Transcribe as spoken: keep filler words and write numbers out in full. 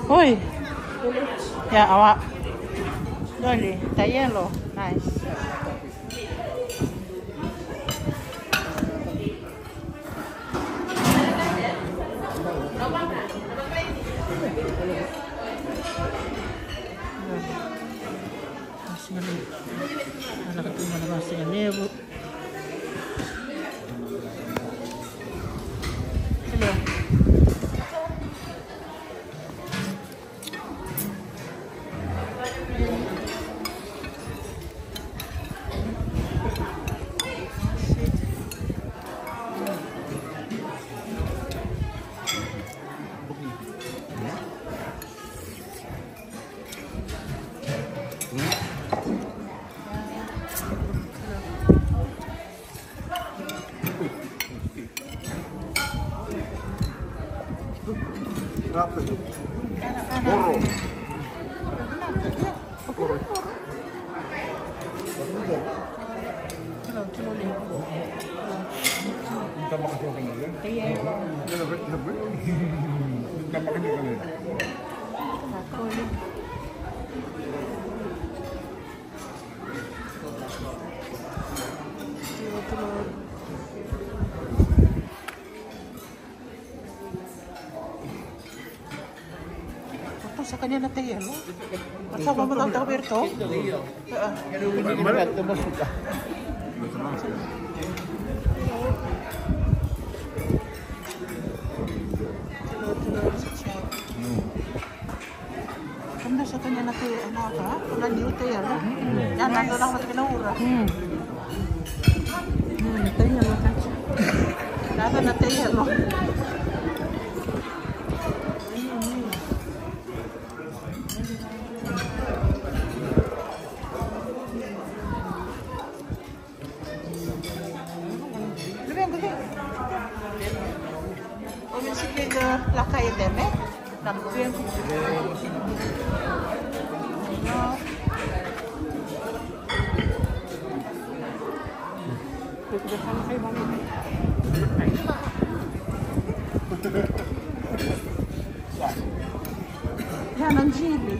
Oi. Ya, awa. Doli, ta yellow. Nice. Ala ka tu mana vasi na levu. Ratou sa kania na taielo. Ratou sa vakamatau vei ratou. Kemudou sa kania na taielo, na ka, na niu taielo. Ya na dua na ka mata kina ura. Mm. Mm, na taielo ka. Na ka na taielo. Ya na jili.